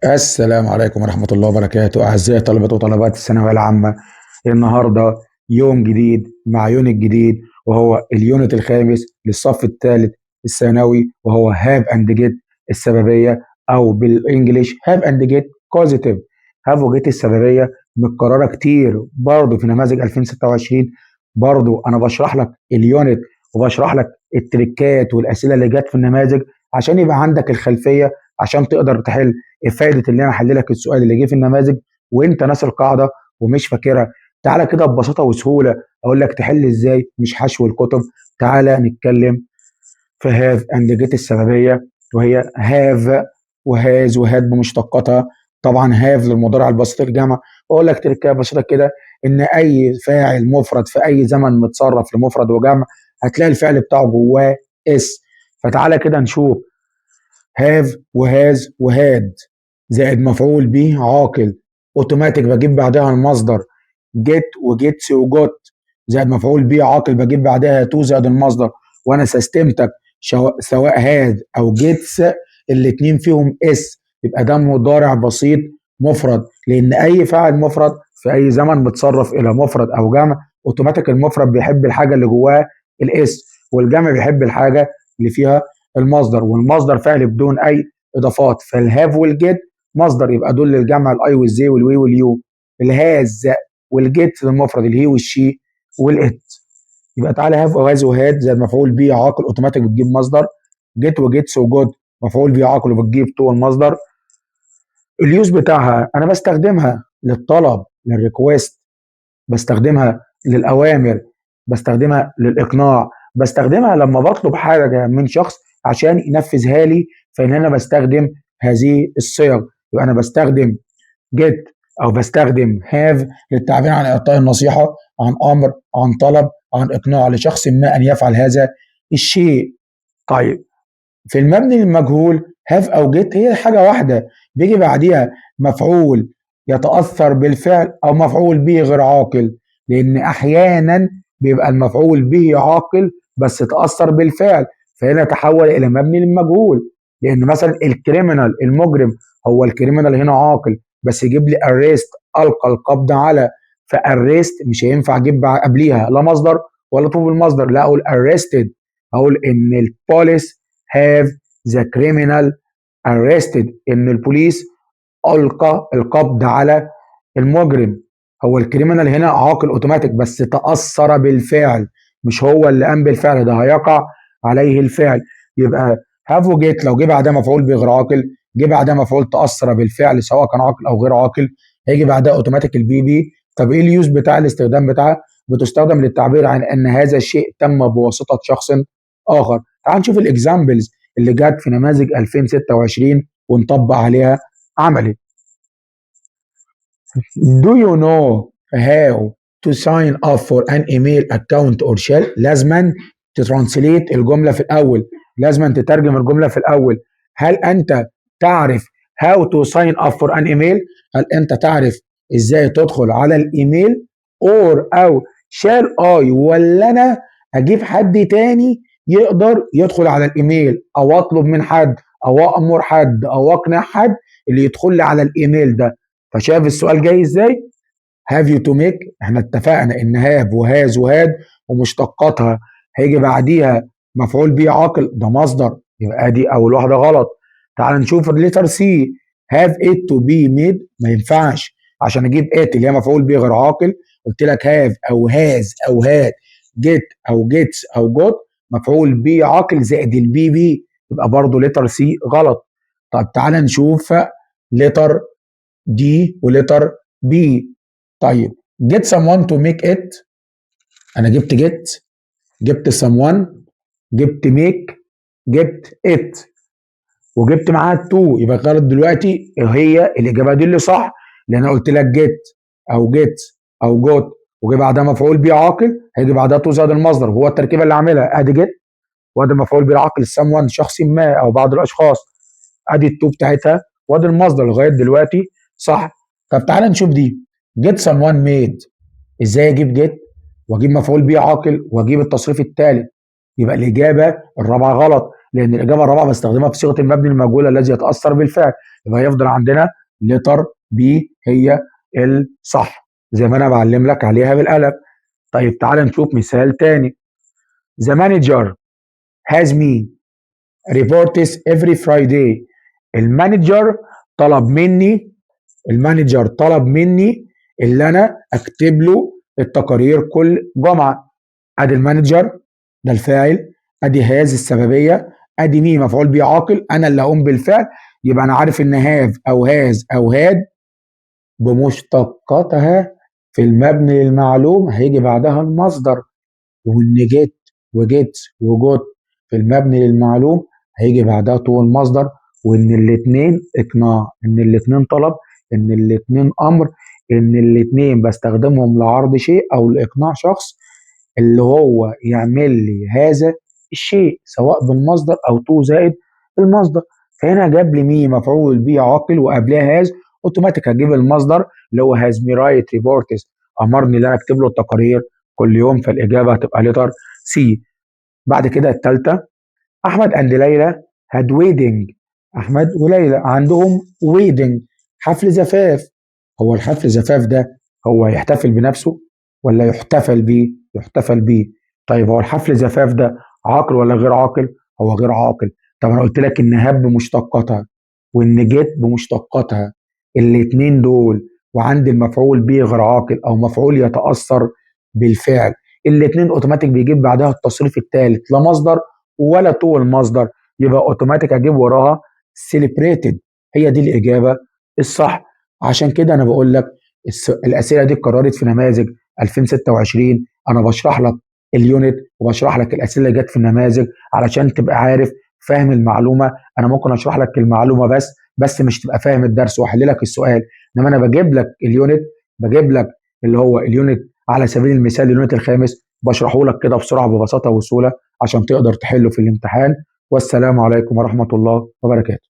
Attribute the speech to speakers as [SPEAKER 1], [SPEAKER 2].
[SPEAKER 1] السلام عليكم ورحمة الله وبركاته، أعزائي طلبة وطالبات الثانوية العامة. النهاردة يوم جديد مع unit جديد، وهو ال unit الخامس للصف الثالث الثانوي، وهو have and get السببية، أو بال English have and get causative. have و get السببية متكررة كتير برضه في نماذج 2026. برضه أنا بشرح لك ال unit وبشرح لك التريكات والأسئلة اللي جت في النماذج عشان يبقى عندك الخلفية، عشان تقدر تحل. فايده اللي انا احل لك السؤال اللي جه في النماذج وانت ناسي القاعدة ومش فاكرها؟ تعالى كده ببساطة وسهولة اقول لك تحل ازاي، مش حشو الكتب. تعالى نتكلم في have and get السببيه، وهي have و has و had بمشتقاتها. طبعا have للمضارع البسيط الجمع. واقول لك تركايه بسيطة كده، ان اي فاعل مفرد في اي زمن متصرف لمفرد وجمع هتلاقي الفعل بتاعه جواه s. فتعالى كده نشوف have و has و had زائد مفعول به عاقل، اوتوماتيك بجيب بعدها المصدر. get و gets و got زائد مفعول به عاقل، بجيب بعدها to زائد المصدر. وانا سستمتك سواء has او gets الاتنين فيهم s، يبقى ده مضارع بسيط مفرد، لان اي فاعل مفرد في اي زمن متصرف الى مفرد او جمع، اوتوماتيك المفرد بيحب الحاجة اللي جواها ال s، والجمع بيحب الحاجة اللي فيها المصدر، والمصدر فعل بدون اي اضافات. فال have وال get مصدر، يبقى دول للجمع الاي والزي والوي واليو. الهاز والجيت للمفرد الهي والشي والات. يبقى تعالى have و has و had زائد مفعول به عاقل، اوتوماتيك بتجيب مصدر. get و gets و got مفعول به عاقل وبتجيب to المصدر. ال use بتاعها، انا بستخدمها للطلب، لل request، بستخدمها للاوامر، بستخدمها للاقناع، بستخدمها لما بطلب حاجة من شخص عشان ينفذها لي، فان انا بستخدم هذه الصيغ. يبقى انا بستخدم get او بستخدم have للتعبير عن اعطاء النصيحه، عن امر، عن طلب، عن اقناع لشخص ما ان يفعل هذا الشيء. طيب، في المبني المجهول have او get هي حاجة واحده، بيجي بعديها مفعول يتاثر بالفعل او مفعول به غير عاقل، لان احيانا بيبقى المفعول به عاقل بس تاثر بالفعل، فهنا تحول الى مبني للمجهول. لان مثلا ال criminal المجرم، هو ال criminal هنا عاقل، بس يجيب لي arrest القى القبض على، ف arrest مش هينفع اجيب قبليها لا مصدر ولا to بالمصدر، لا، اقول arrested. اقول ان ال police have the criminal arrested، ان البوليس القى القبض على المجرم. هو ال criminal هنا عاقل اوتوماتيك، بس تاثر بالفعل، مش هو اللي قام بالفعل ده، هيقع عليه الفعل. يبقى have و get لو جه بعدها مفعول به غير عاقل، جه بعدها مفعول تاثر بالفعل سواء كان عاقل او غير عاقل، هيجي بعدها اوتوماتيك ال PP. طب ايه ال use بتاع الاستخدام بتاعها؟ بتستخدم للتعبير عن ان هذا الشيء تم بواسطة شخص اخر. تعال نشوف ال examples اللي جت في نماذج 2026 ونطبق عليها عملي. Do you know how to sign up for an email account or shall؟ لازما ت translate الجملة في الأول، لازما تترجم الجملة في الأول. هل أنت تعرف how to sign up for an email؟ هل أنت تعرف إزاي تدخل على الإيميل؟ or أو shall I، ولا أنا أجيب حد تاني يقدر يدخل على الإيميل، أو أطلب من حد أو أأمر حد أو أقنع حد اللي يدخل لي على الإيميل ده؟ فشايف السؤال جاي ازاي؟ have you to make، احنا اتفقنا ان have و has و had ومشتقاتها هيجي بعديها مفعول به عاقل، ده مصدر، يبقى دي اول واحدة غلط. تعال نشوف ال letter C، have it to be made، ما ينفعش عشان اجيب it اللي هي مفعول به غير عاقل. قلت لك have او has او had، get او gets او got، مفعول به عاقل زائد ال PP، يبقى برضه letter C غلط. طب تعال نشوف letter D و letter B. طيب، get someone to make it، انا جبت get، جبت someone، جبت make، جبت it، وجبت معاها to، يبقى غلط. دلوقتي هي الاجابة دي اللي صح، لان انا قلت لك get او gets او got وجي بعدها مفعول به عاقل، هيجي بعدها to زائد المصدر، وهو التركيبة اللي عاملها. ادي get، وادي المفعول به العاقل someone شخص ما او بعض الاشخاص، ادي ال to بتاعتها، وادي المصدر. لغاية دلوقتي صح. طب تعالى نشوف دي، get someone made، ازاي اجيب get واجيب مفعول به عاقل واجيب التصريف الثالث؟ يبقى الاجابة الرابعة غلط. لان الاجابة الرابعة بستخدمها في صيغة المبني المجهول الذي يتاثر بالفعل. يبقى يفضل عندنا letter B هي الصح زي ما انا بعلم لك عليها بالقلم. طيب تعال نشوف مثال تاني. The manager has me reports every Friday. ال manager طلب مني، ال manager طلب مني اللي انا اكتب له التقارير كل جمعه. ادي ال manager ده الفاعل، ادي has السببيه، ادي me مفعول به عاقل، انا اللي هقوم بالفعل. يبقى انا عارف ان have او has او had بمشتقاتها في المبني للمعلوم هيجي بعدها المصدر، وان get و gets و got في المبني للمعلوم هيجي بعدها to المصدر، وان الاثنين اقناع، ان الاثنين طلب، ان الاثنين امر، ان الاثنين بستخدمهم لعرض شيء او لاقناع شخص اللي هو يعمل لي هذا الشيء، سواء بالمصدر او to زائد المصدر. فهنا جاب لي me مفعول به عاقل وقبلها has، اوتوماتيك هجيب المصدر اللي هو has me write reports، امرني ان انا اكتب له التقارير كل يوم، فالاجابه هتبقى letter C. بعد كده الثالثه، احمد and ليلى had wedding. احمد وليلى عندهم wedding، حفل زفاف. هو الحفل زفاف ده هو يحتفل بنفسه ولا يحتفل بيه؟ يحتفل بيه. طيب هو الحفل زفاف ده عاقل ولا غير عاقل؟ هو غير عاقل. طب انا قلت لك ان have بمشتقاتها وان get بمشتقاتها، الاثنين دول وعندي المفعول به غير عاقل او مفعول يتاثر بالفعل، الاثنين اوتوماتيك بيجيب بعدها التصريف الثالث، لا مصدر ولا to المصدر، يبقى اوتوماتيك اجيب وراها celebrated، هي دي الاجابة الصح. عشان كده انا بقول لك الاسئلة دي اتكررت في نماذج 2026. انا بشرح لك ال unit وبشرح لك الاسئلة اللي جت في النماذج علشان تبقى عارف فاهم المعلومه. انا ممكن اشرح لك المعلومة بس مش تبقى فاهم الدرس واحل لك السؤال، انما انا بجيب لك ال unit، بجيب لك اللي هو ال unit على سبيل المثال ال unit الخامس بشرحه لك كده بسرعة ببساطة وسهولة عشان تقدر تحله في الامتحان. والسلام عليكم ورحمة الله وبركاته.